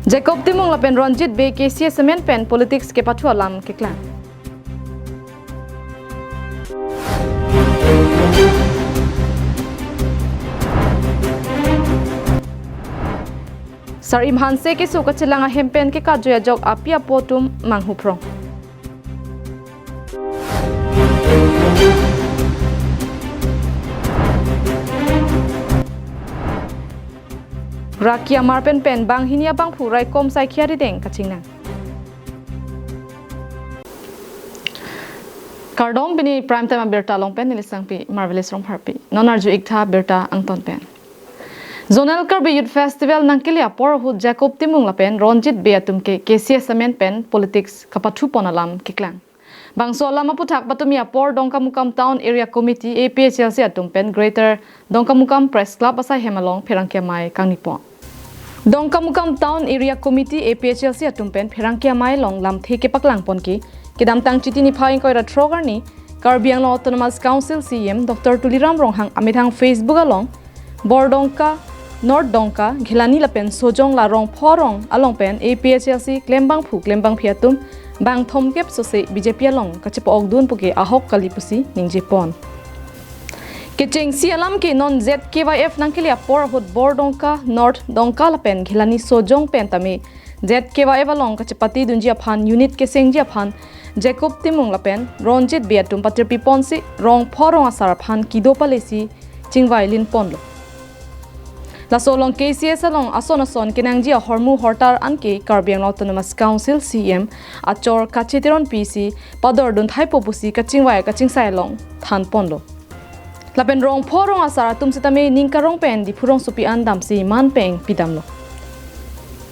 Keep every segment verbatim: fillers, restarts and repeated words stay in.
Jacob Timung lapen Ronjit Bey K C S amen pen politics kepathu alam keklang. Sarim Hanse keso kachelang ahem pen kekajoi ajok api apo atum manghu phrong. Raki amar pen pen banghini abangphu raikom saikhia rideng kachingnang. Kardom, pini Prime Time abirta along pen neli Sangpi Marvelous Rongpharpi. Non arju iktha birta angton pen. Zonal Karbi Youth Festival nangkele apor ahut Jacob Timung lapen Ronjit Bey atum ke K C S amen pen politics kapathu pon alam keklang. Bangso alam aputhak patumi apor Dongkamukam Town Area Committee A P H L C atum pen Greater Dongkamukam Press Club asai hem along pherangke amei kangni pon. Dongkamukam Town Area Committee A P H L C atum pen pherangke amei along lamthe kepaklang pon ke, kedamtang Chiti niphai ingkoi ra throk arni Karbi Anglong Autonomous Council C E M Doctor Tuliram Ronghang amethang Facebook along Bordongka, North Dongka, Ghelani lapen Sojong la rong pho rong along pen A P H L C klembangphu klembangphi atum bang thomkep sose B J P along kachepa-okdun pu ke ahok kali pusi ningje pon. Kechengsi alam ke non Z K Y F nangkele apor ahut Bordongka, North Dongka lapen Ghelani Sojong pen tame Z K Y F along kachepatedunji aphan unit kesengji aphan Jacob Timung lapen Ronjit Bey atum patirpi ponsi rong pho rong asar aphan kedo palesi chingvai lin ponlo. Laso along K C S along ason ason kenangji ahormu hortar anke Karbi Anglong Autonomous Council C E M achor kacheteron pisi pador dunthaipo pusi kachingvai kachingsai along than ponlo. Lapen rong pho rong asar atum sitame ning karong pen Diphu rongsopi an damsi man peng pidamlo.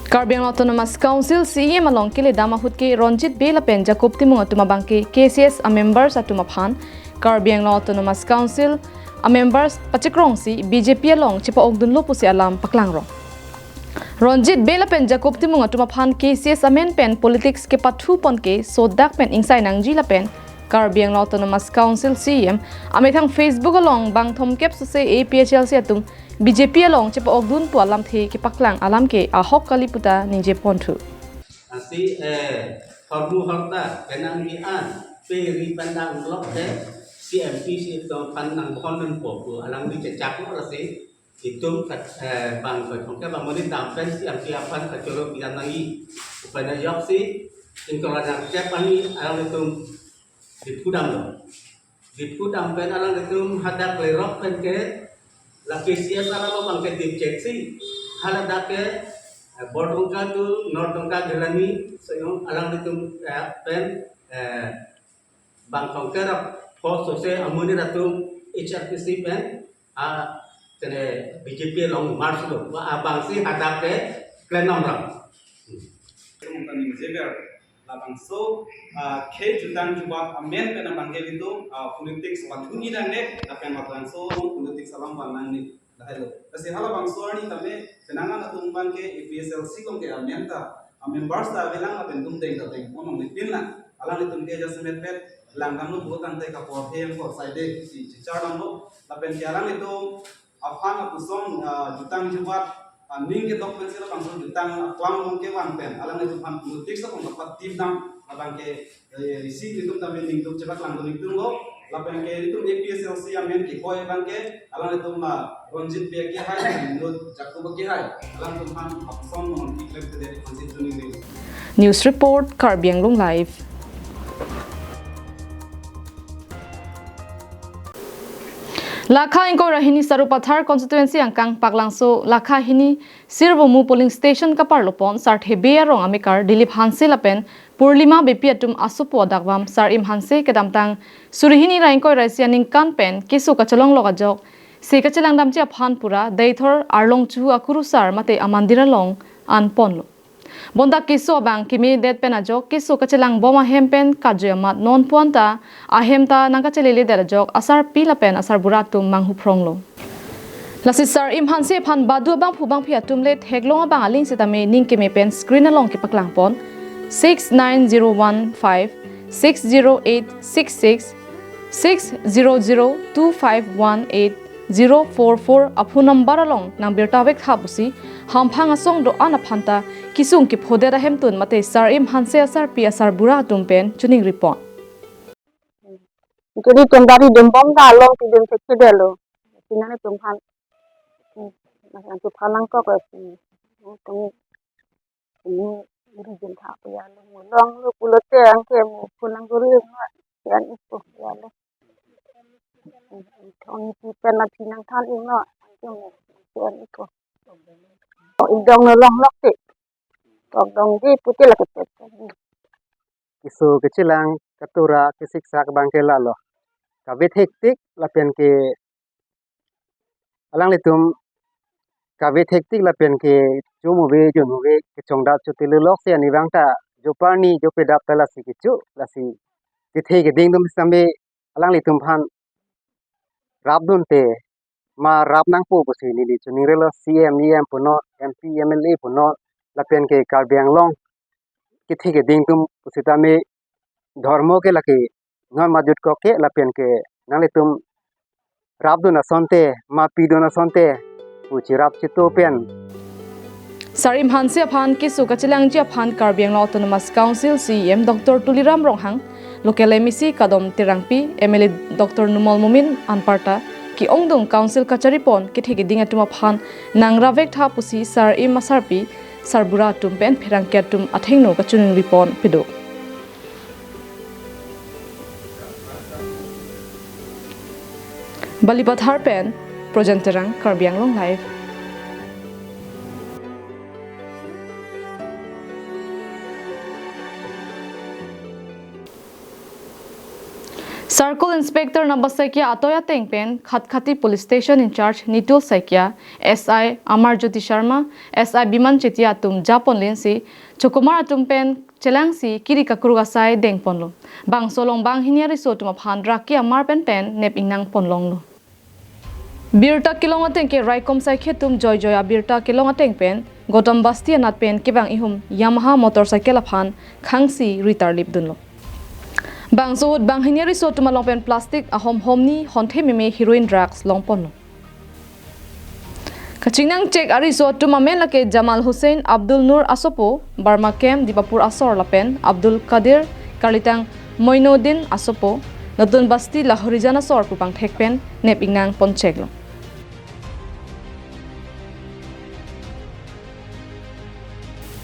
Karbi Anglong Autonomous Council C E M along keledam ahut ke Ronjit Bey lapen Jacob Timung atum abang ke K C S amembers atum aphan Karbi Anglong Autonomous Council amembers pachikrongsi B J P along chepa-okdunlo pusi alam paklang rong. Ronjit Bey lapen Jacob Timung atum aphan K C S amen pen politics kepathu pon ke sodak pen ingsai nangji lapen Karbi Anglong Autonomous Council C E M amethang Facebook along bang thomkep sose A P H L C atum B J P along chepa-okdun pu alamthe kepaklang alam ke ahok kali puta ningje ponthu. Asi, eh, hormu hortar kenangji an pe ri pandang blok ke C M P C to pan nang khon nang po pu alangli chechak lo lasi itum kat, eh, bang ko thongke bang monit dam pen C M P aphan kachoro pidam nangji. Upana joksi ingkoi ra throk arni alanglitum Diphu damlo. Diphu dam pen alanglitum hadak lerok pen ke la K C S alam abang ke dipchek si haladak ke, eh, Bordongka to North Dongka Ghelani Sojong alanglitum, eh, pen, eh, bang thomkep ra pho sose amonit atum H R P C pen a tene B J P along march lo, wa abangsi hadak ke klem nang rang. Tum kani jeber labangso, ah, khei jutang jubat amen pen abang ke ilitum, ah, politics pathu ni nangne, lapen labangso politics alam abang nangne. Lahelo. Lasi halabangso arni tame kenangan atum abang ke A P H L C along ke amen ta, amembers ta avelang lapen tum deng ta deng pon longle pinlang. Alanglitum ke jasemet pet langdamlo pu tangte kapor hem kor saide si chichar damlo. Lapen ke alanglitum aphan apuson, ah, jutang jubat, ah, ning kedok pensi labangso jutang aklam along kevang pen alanglitum aphan politics along dapat tim dam abang ke, eh, isi ilitum tame ningduk chepaklangdun itum lo. Lapen ke ilitum A P H L C amen kekoi abang ke alanglitum, ah, Ronjit Bey kehai, Jacob kehai, alanglitum aphan apuson non keklem kede pansit tuning ring. News report, Karbi Anglong Live. Lakha ingkoi ra hini Sarupathar constituency angkang Paklangso Lakha hini Sirvomu polling station kaparlo pon Sarthe Bey arong amekar Dilip Hanse lapen Purnima Beypi atum asopo adakvam Sarim Hanse kedamtang suri hini ra ingkoi ra isi aningkan pen keso kachelong lok ajok se kachelang damji aphan pura Deithor Arlong Chuhu akurusar mate amandir along an ponlo. Bonta keso abang kemedet pen ajok keso kachelang bom ahem pen kajoi amat non puan ta ahem ta nangkachelele det ajok asarpi lapen asarbura atum manghu phronglo. Lasi Sarim Hanse aphan badu abangphu bangphi atum le theklong abang aling sitame ning keme pen screen along kepaklang pon six nine zero one five six zero eight six six, six zero zero two five one eight zero four four aphone number along nangbirta vek tha pusi hamphang asong do-an aphan ta kesung kephodet ahemtun mate Sar-im Hanse asarpi asarbura atum pen choningri pon. Kiri tun dari dum bom ta along ti dum thek thedetlo. Tinani tum phan. Mas ang tu phan nangkok lo si. Tum ini iri jin tha pe ya lo. Mo long lo pulote angke mo phone nang guri mo. Yan iko ya lo. Thong ti pen na phi nangthan ing lo. Angke mo yan iko. O idong no long lok ti. Tokdong di puti lake pet. Keso kechelang katura kesiksak abang ke lalo. Kave thektik lapen ke alanglitum kave thektik lapen ke chomove jonmove kechongdat chotele lok si ani abang ta joparni jopedap ta lasi kecho lasi kethe keding atum sitame alanglitum phan rapdunte ma rap nangpo pusi neli choningrelo. C M, E M punon, M P, M L A punon lapen ke Karbi Anglong kethe keding atum pusitame dhormo ke lake non majut kok ke lapen ke nanglitum rapdun asonte ma pidun asonte pu cherap cheto pen. Sar-im Hanse aphan keso kachelangji aphan Karbi Anglong Autonomous Council C E M Doctor Tuliram Ronghang, local M A C Kadom Terangpi, M L A Doctor Numal Momin anparta ke-ongdung council kachari pon kethe keding atum aphan nang ravek tha pusi Sar-im asarpi sarbura atum pen pherangke atum athengno kachoningri pon pido. Balipathar pen Projan Terang, Karbi Anglong Live. Circle Inspector Nabasaikia atoi ateng pen Khatkhati Police Station in-charge Nitul Saikia, S I Amar Jyoti Sharma, S I Biman Chetia atum japon linsi chokomar atum pen chelangsi kiri kakruk asai dengponlo. Bangso along banghini ariso atum aphan raki amar pen pen nep ingnang ponlonglo. Birta kelong ateng ke raikom saikhi atum joijoi abirta kelong ateng pen Gautam Basti anat pen kevang ihum Yamaha motorcycle aphan khangsi ritarlip dunlo. Bangso ahut banghini ariso atum along pen plastic ahom homni honthe meme heroin drugs longponlo. Kachingnang chek ariso atum amen lake Jamal Hussain, Abdul Nur asopo, Barma Camp, Dipapur asor lapen Abdul Kadir, Karlitang Moinuddin asopo, Notun Basti Lahorijan asor pu pangthek pen nep ingnang poncheklo.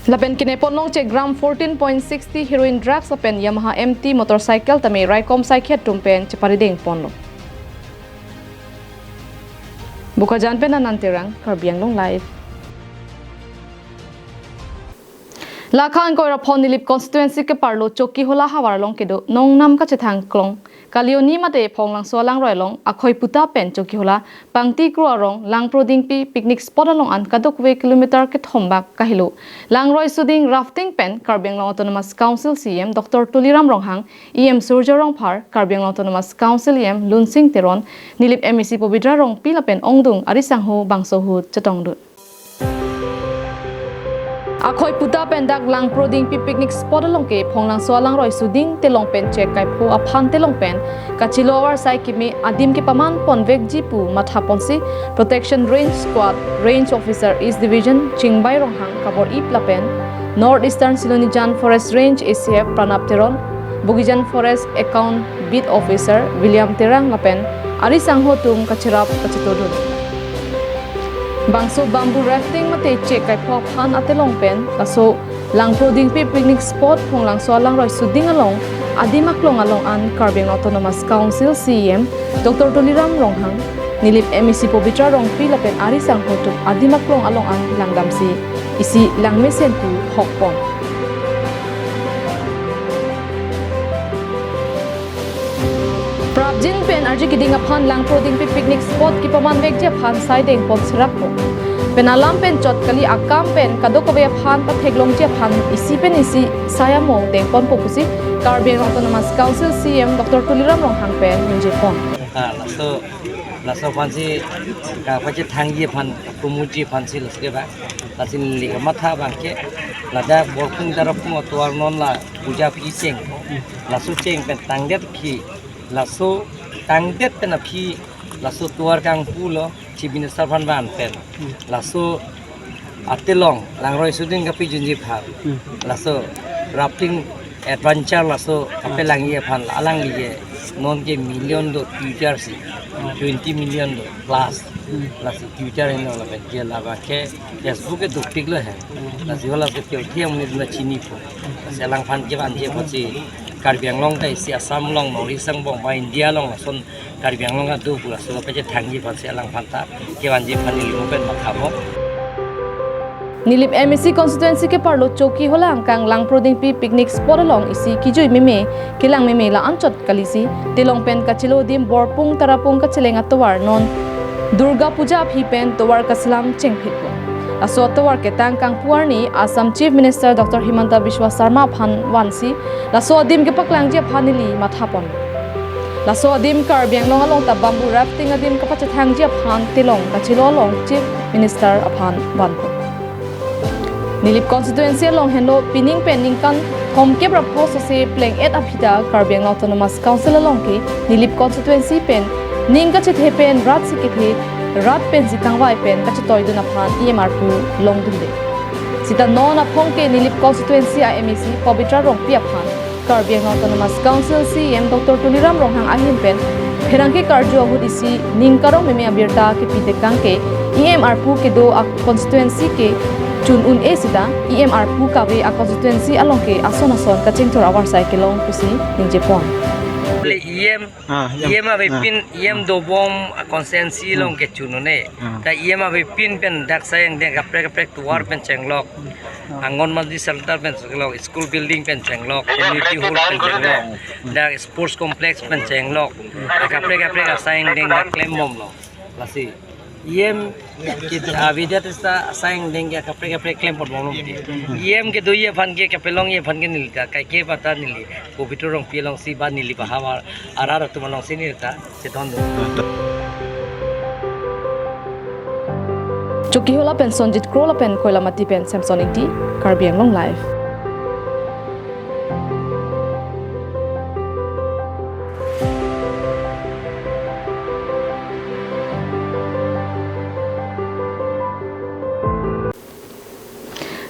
Lapen kene ponlong chek gram fourteen point sixty heroin drugs lapen Yamaha M T motorcycle tame raikom saikhi atum pen cheparideng ponlo. Bokajan pen Anand Terang, Karbi Anglong Live. Lakha ingkoi ra phongo Nilip constituency keparlo Chokihola havar along kedo nongnam kachethang klong Kalioni mate Phonglangso alangroi along Akhoi Puta pen Chokihola Pangti Kro arong Langprodingpi picnic spot along an kadokave kilometer kethom bak kahelo langroi suding rafting pen Karbi Anglong Autonomous Council C E M Doctor Tuliram Ronghang, E M Surjya Rongphar, Karbi Anglong Autonomous Council E M Lunsing Teron, Nilip M A C Pobitra Rongpi lapen ongdung arisangho bangso ahut chetongdun. Akhoi Puta pen dak Langprodingpi picnic spot along ke Phonglangso alangroi suding telong pen chek kaipho aphan telong pen kachilo avar sai keme adim kepaman ponvekji pu matha ponsi Protection Range Squad Range Officer East Division Chingbai Ronghang kabor-ip lapen North Eastern Silonijan Forest Range A C F Pranab Teron, Bogijan Forest Account Beat Officer William Terang lapen arisangho atum kacherap kachetodun. Bangso bamboo rafting mate chek kaipho aphan atelong pen laso Langprodingpi picnic spot Phonglangso alangroi suding along adim aklong along an Karbi Anglong Autonomous Council C E M Doctor Tuliram Ronghang, Nilip M A C Pobitra Rongpi lapen arisangho atum adim aklong along an langdamsi isi langmesen pu hokpon. Prapjin pen arje keding aphan Langprodingpi picnic spot kepamanvekji aphan sai dengpon serakpo. Pen alam pen chot kali akam pen kadokave aphan patheklongji aphan isi pen isi sai among dengponpo pusi Karbi Anglong Autonomous Council C E M Doctor Tuliram Ronghang pen ningje pon. Ah, laso, laso aphansi kapachethangji aphan, kumuji aphansi laso ke ba. Lasi neli kamatha abang ke, ladak Borpung Darapung atovar non la puja aphi cheng. Laso cheng pen tangdet aphi, laso tangdet pen aphi, laso tovar kangpulo, Chief Minister aphan van pen. Laso Atelong langroi sudin kapejunji aphan. Hmm. Laso rafting adventure laso kapelangji aphan alangli ke non ke million do tutor si. Twenty million do plus. Hmm. Lasi tutor ino lapen ke laba ke Facebook ke duktik lo he. Hmm. Lasi wala ke tutor dia muni na chinipo. Lasi alangphan kevanji apotsi Karbi Anglong ta isi Assam along, North East angbong ba India along lason Karbi Anglong adu pu laso pachethangji aphansi alangphan ta kevanji aphan neli mo pen mathamo. Nilip M A C constituency keparlo Chokihola angkang Langprodingpi picnic spot along isi kijui meme, kelang meme la anchot kalisi, Telong pen kachelo adim Borpung Tarapung kacheleng atovar non Durga Puja aphi pen tovar kaselam chengphitpo. Laso atovar ketang kangpu arni Assam Chief Minister Doctor Himanta Biswa Sarma aphan vansi, laso adim kepaklangji aphan neli mathapon. Laso adim Karbi Anglong along ta bamboo rafting adim kapachethangji aphan Telong kachelo along Chief Minister aphan vanpo. Nilip constituency along henlo pining pen ningkan thomkep ra pho sose pleng-et aphi ta Karbi Anglong Autonomous Council along ke Nilip constituency pen ning kachethe pen rat si kethe, rat pensi kangvai pen kachetoidun aphan E M arpu longdunde. Sita non aphong ke Nilip constituency a M A C Pabitra Rongpi aphan Karbi Anglong Autonomous Council C E M Doctor Tuliram Ronghang ahin pen pherangke karju ahut isi ning karong meme abirta kepi tekang ke E M arpu kedo a constituency ke chun un-e sita E M arpu kave a constituency along ke ason ason kachingthur avarsai kelong pusi ningjepon. Le E M, Ah, E M. E M avepin, Ah. E M dobom a constituency along ke chun un-e. Ah. Ta E M avepin pen dak asai angdeng kaprek kaprek tovar pen chenglok. Anganwadi center pen chenglok, school building pen chenglok, community hall pen chenglok, dak sports complex pen chenglok, kaprek kaprek asai angdeng dak klembomlo. Lasi E M ke avedet sita asai angdeng ke kaprek kaprek klembomlo. E M kedoji aphan ke kapelongji aphan ke neli ta kaike pata neli Pabitra Rongpi alongsi ba neli bahavar arat atum alongsi neli ta chetondun. Chokihola pen Sonjit Kro lapen Koilamati pen Samson Ingti, Karbi Anglong Live.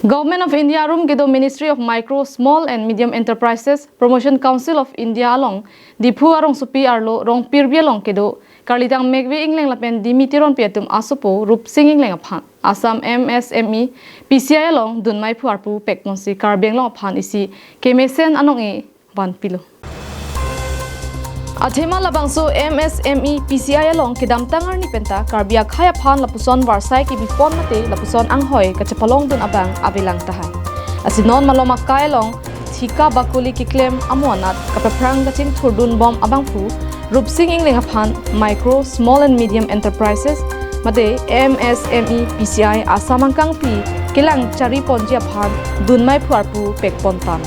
Government of India arum kedo Ministry of Micro, Small and Medium Enterprises Promotion Council of India along Diphu arongsopi arlo Rongpirbi along kedo Karlitang Mekve Ingleng lapen Dimi Teronpi atum asopo Rupsing Ingleng aphan Assam M S M E P C I along dunmai phu arpu pekponsi Karbi Anglong aphan isi kemesen anong-e vanpilo. Athema labangso M S M E P C I along kedamtang arni penta Karbi akhei aphan lapuson varsai kebipon mate lapuson anghoi kachepalongdun abang avelang tahai. Lasi non malom akai along thika bakuli keklem amo anat kapaphrang kachingthurdunbom abangphu Rupsing Ingleng aphan Micro, Small and Medium Enterprises mate M S M E P C I Assam angkangpi kelang chariponji aphan dunmai phu arpu pekpon tang.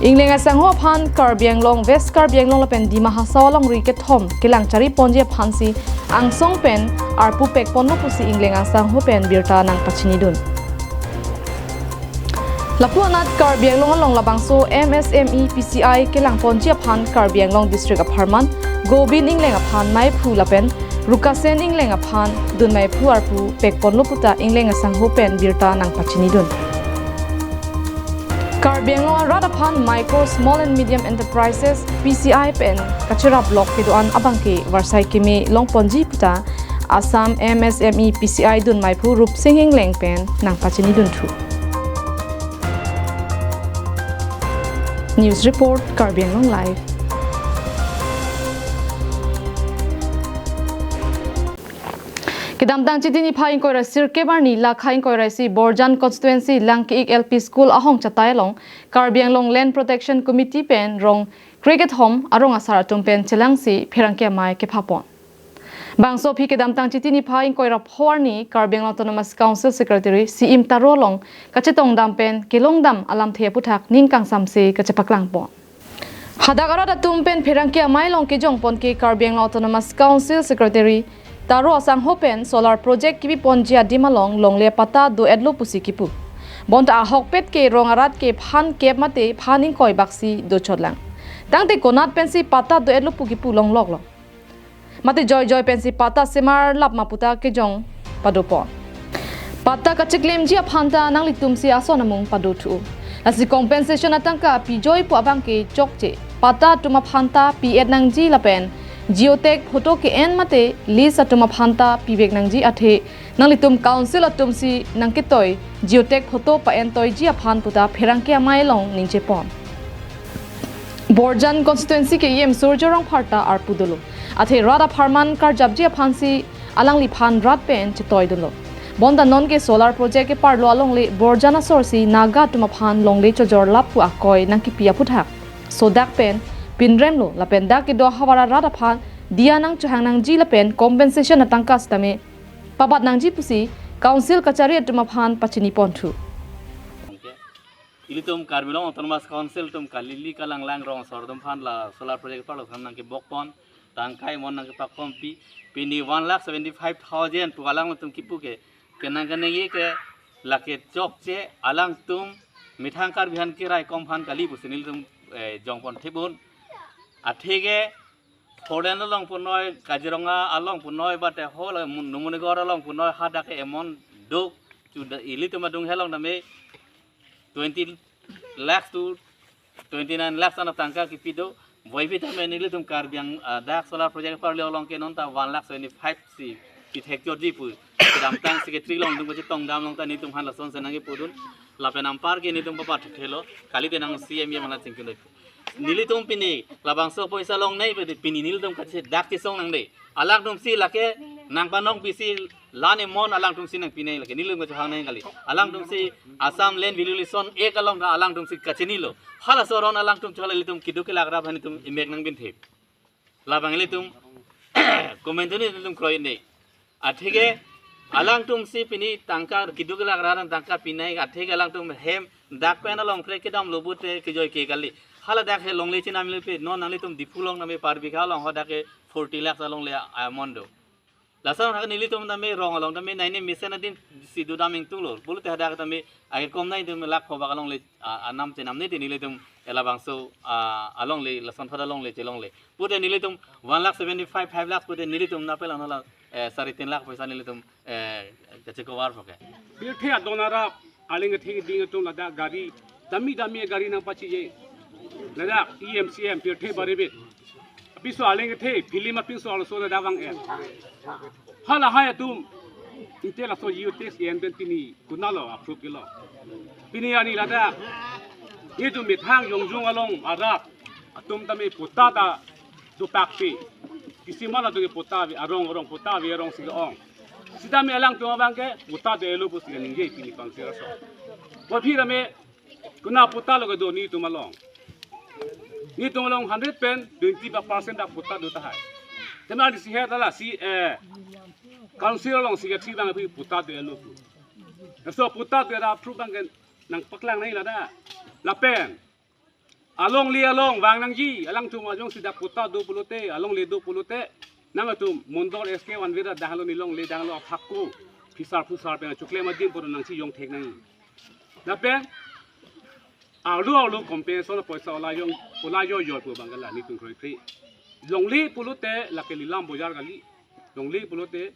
Ingleng asangho aphan Karbi Anglong, West Karbi Anglong lapen Dima Hasao alongri kethom kelang chariponji aphansi angsong pen arpu pekponlo pusi Ingleng asangho pen birta nangpachinidun. Lapu anat Karbi Anglong along labangso M S M E P C I kelangponji aphan Karbi Anglong District apharman Gobin Ingleng aphan maiphu lapen Rukasen Ingleng aphan dunmai phu arpu pekponlo puta Ingleng asangho pen birta nangpachinidun. Karbi Anglong arat aphan Micro, Small and Medium Enterprises, P C I pen kacherap lok kedo-an abangke varsai keme longponji puta Assam M S M E P C I dunmai phu Rupsing Ingleng pen nangpachinidun thu. News report, Karbi Anglong Live. Kedamtang Chiti niphai ingkoi ra sirkep arni lakha ingkoi ra isi Borjan constituency Langki-ik L P School ahong chatai along Karbi Anglong Land Protection Committee pen rong krekethom arong asar atum pen chelangsi pherangke amei kephapon. Bangso aphi kedamtang Chiti niphai ingkoi ra pho arni Karbi Anglong Autonomous Council Secretary Siim Taro along kachetongdam pen kelongdam alamthe aputhak ning kangsamse kachepaklangpon. Hadak arat atum pen pherangke amei along kejongpon ke Karbi Anglong Autonomous Council Secretary Taro asangho pen solar project kebiponji adim along longle patta do-etlo pusi kipu. Bonta ahokpet ke rong arat ke phan kep mate phan ingkoi baksi dochotlang. Tangte konat pensi patta do-etlo pu kipu longloklo. Mate joijoi pensi patta semar lap ma puta kejong padopon. Patta kacheklemji aphanta nanglitumsi ason amung padothu. Lasi compensation atangka pijoi pu abangke chokche patta atum aphanta pi-et nangji lapen geotag photo ke-en mate lease atum aphanta pivek nangji athe nanglitum council atumsi nangketoi geotag photo pa-entoiji aphan puta pherangke amei along ningjepon. Borjan constituency ke E M Surjya Rongphar ta arpu dolo. Athe rat apharman karjapji aphansi alangliphan rat pen chetoi dunlo. Bonta nonke solar project keparlo alongle Borjan asorsi Naga atum aphan longle chojor lap pu akoi nangkipi aphuthak sodak pen pinremlo lapen dak kedo ahavar arat aphan diya nangchohang nangji lapen compensation atangka sitame pabat nangji pusi council kachari atum aphan pachiniponthu. Ilitum Karbi Anglong Autonomous Council atum kalili kalanglang rong asor atum aphan la solar project parlo khan nangkebokpon, tangkai mon nangkepakpon pi, pini one lakh seventy five thousand pu alangtum kipu ke, kenang kenangji ke lake chokche alangtum methang Karbi aphan keraikom aphan kali pusi nelitum eh, jongpon thibun. Atheke Foreign along punoi, Kaziranga along punoi, bate whole Mun-, Numunigor along punoi, hadak ke amount do, chuda ilitum adung helong tame twenty lakhs to twenty nine lakhs ana tangka kipi do, boipi tame nelitum Karbi Ang-, ah, dak solar project parlo along ke non ta one lakh seventy five si kithek jodi pu. Kedamtang secretary along dung kachetong dam along ta nelitum aphan lason senang kipudun, lapen anpar ke nelitum papat thelo, kalite nang C M E mana chingkun do. Nelitum pini labangso poisa longnei pe pini nelitum kache dak kesong nangne. Alangtumsi lake nangpanong pisi lane mon alangtumsi nangpinei lake nelitum kachohang nang kali. Alangtumsi Assam Land Valuation Act along ta alangtumsi kachinilo. Halaso aron alangtum chola ilitum keduk kelak rap aphan itum imek nangbinthe. Labang ilitum comment tuni ilitum kroinei. Atheke alangtumsi pini tangka keduk kelak rap aphan tangka pinei, atheke alangtum hem dak pen along kre kedamlo pute kejoi ke kali. Hala dak he longle chinam lepe non nanglitum Diphu along tame Paribigha along hadak ke forty lakhs alongle amount do. Lason hadak nelitum tame rong along tame naine mesen adin si dodam ingtunglo. Pulote hadak tame akekom nai tame lakh phobak alongle, ah, anam chenamne te nelitum labangso, ah, alongle lason thada longle chelongle. Pute nelitum one lakh seventy five, five lakhs pute nelitum napel anala, eh, sari tin lakh poisa nelitum, eh, kache cover poke. Pirthe adon arap, aling athe ding atum ladak gari, dami dami gari nangpachije. Ladak E M C M pirthe baribit. Apiso aling athe, film apiso also ladak vang-et. Halahai atum, inte laso U T S E N pen pini, kunalo approve kilo. Pini ani ladak, itum methang jongjung along arat, atum tame patta ta dopakpe. Kisimal atum ke patta ave, arong arong patta ave, arong si ong. Sitame alangtum abang ke patta do-etlo pusi ningje pini pangsi raso. Boipi tame kuna patta lo kedo nelitum along. Nelitum along hundred pen twenty percent dak patta do tahai. Tame adi si het ala si, eh, council along si kethri abang pi patta do-etlo pu. So patta do-et approve abang ke nangpaklang nai ladak. Lapen alongle along vang nangji, alangtum ajongsi dak patta do pulote, alongle do pulote, nangtum Mondol S K one vera dahlo nilongle dahlo aphakko, phisar phusar pen choklem adim poro nangsi jong thek nangji. Lapen arlo arlo compensation poisa ola jong, ola jo jo pu abang ke la nelitum kroikre. Longle pulote lake Lilam Bojar kali. Longle pulote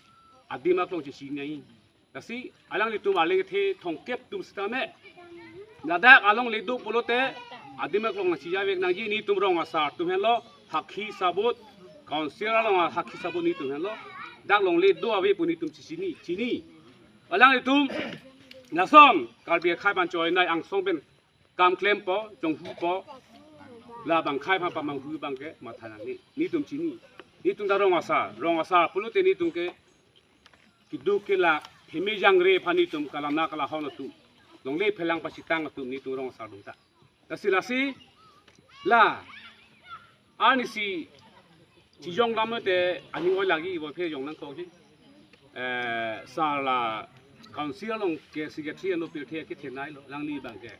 adim aklong chesi nangji. Lasi alanglitum aling athe thomkep atum sitame ladak alongle do pulote adim aklong nangchijavek nangji, nelitum rong asar atum henlo, hakhi sabut, council along hakhi sabut nelitum henlo, dak longle do ave pu nelitum chechini, chini. Alanglitum lason Karbi akhai aphan choi nai angsong pen kam klempo, jonghupo, labang akhai aphan pamanghu abang ke matha nangne, nelitum chini. Nelitum ta rong asar, rong asar pulote nelitum ke keduk kelak, heme jangre aphan nelitum kalang na kalahon atum, longle phelang pachitang atum nelitum rong asar atum ta. Lasi lasi la, arnisi chijong lam te aning oi lagi bo phe jong nangkok ji. Eh, sar la council along ke secretary ano pirthe kethenei lo, alangli abang ke.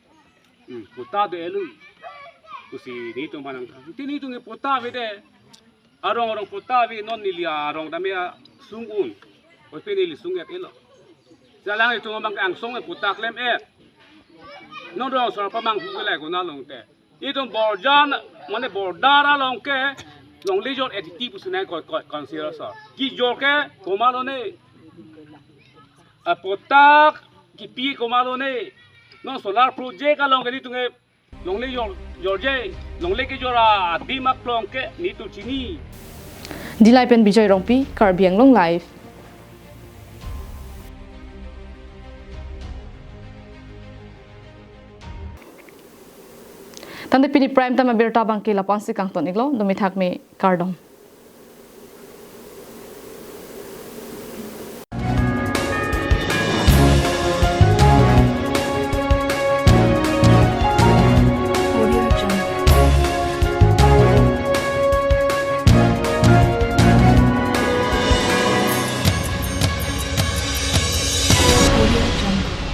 Hmm, patta do-etlo pusi nelitum aphan nang. Te nelitum ke patta avedet. Arong arong patta ave, non neli arong tame asung un. Oi pe neli sung-et-etlo. Jalang itum abang ke angsong e patta klem-et. Non rong asar pamanghu ke lai konat along te. Itum Borjan, mane border along ke longle jor-et titi pusi nang ko, ko, council asar. Kejor ke komat lo ne. Apotak kipi komatlo ne. Non solar project along ke nelitum ke longle jor, jorje, longle kejor adim aklong ke nelitum chini. Dillai pen Bijoy Rongpi, Karbi Anglong Live. Tangte pini prime time abirta abangke la-an si kangton-iklo, dumi thak me, kardom.